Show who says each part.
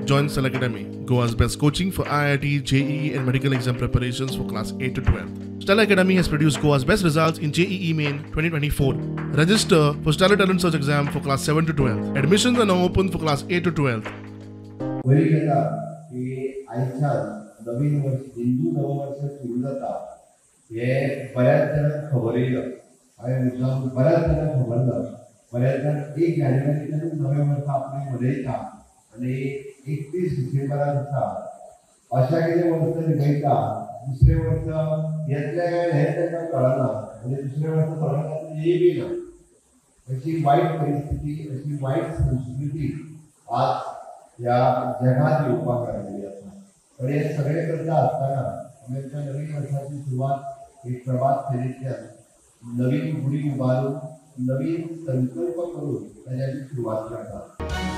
Speaker 1: Join Stellar Academy, Goa's best coaching for IIT, JEE and medical exam preparations for class 8 to 12. Stellar Academy has produced Goa's best results in JEE Main 2024. Register for Stellar Talent Search exam for class 7 to 12. Admissions are now open for class 8 to 12.
Speaker 2: पयली येता की आयच्यान नवीन वर्स, हिंदू नववर्स सुरू जाता हें बऱ्याच जाणांक खबरूय ना. हांवें मुद्दाम, बऱ्याच जाणांक खबर ना. बऱ्याच जाण 1 जानेवारीच्यानूच नवें वर्स आपणें मनयता आनी 31 डिसेंबराक आसा अशा कितें वर्स निभयता. दुसरें वर्स येतलें काय हें तांकां कळना आनी दुसरें वर्स थोड्यांक येय बी ना. अशी वायट परिस्थिती, अशी वायट संस्कृती आज ह्या जगात येवपाक लागलेली आसा. पण हे सगळें करता आसतना आमी आमच्या नवीन वर्साची सुरवात एक प्रभात फेरींतल्यान नवीन गुढी उबारून, नवीन संकल्प करून ताची आमी सुरवात करता.